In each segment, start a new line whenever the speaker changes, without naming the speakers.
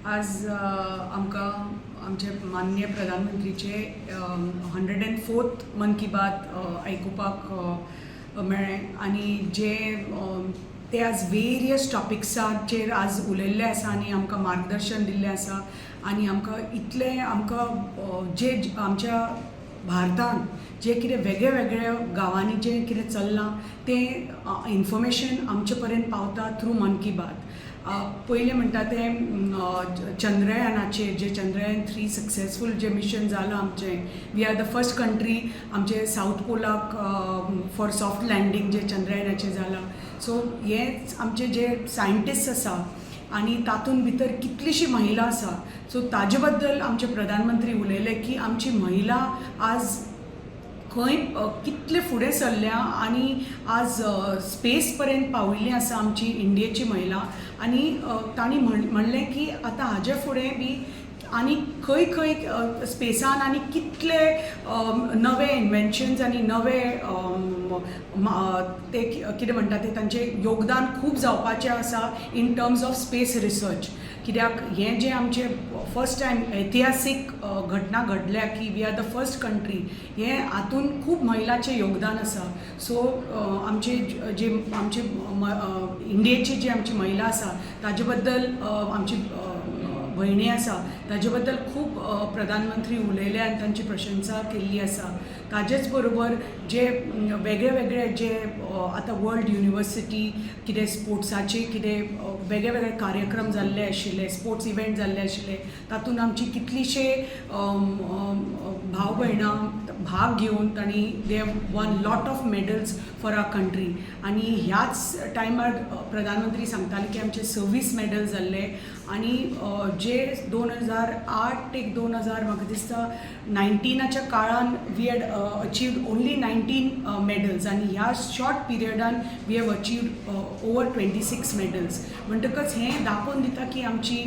आज आमकां आमचे माननीय प्रधानमंत्रीचे 104th मन की बात आयकुपाक मेळ्ळें आनी जे ते आज वेरियस टॉपिक्साचेर आज उलयल्ले आसा आनी आमकां मार्गदर्शन दिल्लें आसा आनी आमकां इतलें आमकां जे आमच्या भारतान जे कितें वेगळे वेगळे गांवांनी जें कितें चल्लां तें इन्फॉर्मेशन आमचे पर्यंत पावता थ्रू मन की बात. पयलें म्हणटा तें चंद्रयानाचेर, जे चंद्रयान 3 सक्सेसफूल जे मिशन जालां आमचें, we are the first country आमचे सावथ पोलाक फॉर सॉफ्ट लँडींग जे चंद्रयानाचें जालां. सो हें आमचे जे सायंटिस्ट आसा आनी तातूंत भितर कितलीशी महिला आसा, सो ताजे बद्दल आमचे प्रधानमंत्री उलयले की आमची महिला आज खंय कितले फुडें सरल्या आनी आज स्पेस पर्यंत पाविल्ली आसा आमची इंडियेची महिला. आनी तांणी म्हणलें की आतां हाजे फुडें बी आनी खंय खंय स्पेसान आनी कितले नवे इन्वेन्शन्स आनी नवे ते कितें म्हणटा ते तांचें योगदान खूब जावपाचें आसा in terms of space research, कित्याक हें जें आमचें फर्स्ट टायम ऐतिहासीक घटना घडल्या की we are the first country, हें हातून खूब महिलाचें योगदान आसा. सो आमचे जे आमचे इंडियेची जी आमची महिला आसा, ताजे बद्दल, आमची भयणी आसा, ताजे बद्दल खूब प्रधानमंत्री उलयले आनी तांची प्रशंसा केल्ली आसा. ताजेच बरोबर जे वेगळे वेगळे जे आतां वर्ल्ड युनिवर्सिटी कितें स्पोर्ट्साचे कितें वेगळे वेगळे कार्यक्रम जाल्ले आशिल्ले, स्पोर्ट्स इव्हेंट जाल्ले आशिल्ले, तातूंत आमची कितलीशे भाव भयणां भाग घेवन तांणी they won lot of medals for our country. आनी ह्याच टायमार प्रधानमंत्री सांगताले की आमचे 26 मेडल जाल्ले आनी जे 2008 एक 2000 म्हाका दिसता 19आच्या काळान we had achieved only 19 medals आनी ह्या short पिरियडान we have achieved over 26 medals. म्हणटकच हें दाखोवन दिता की आमची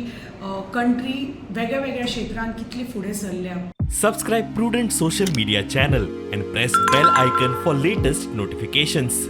कंट्री वेगळ्या वेगळ्या क्षेत्रांत कितली फुडें सरल्या.
Subscribe Prudent Social Media channel and press bell icon for latest notifications.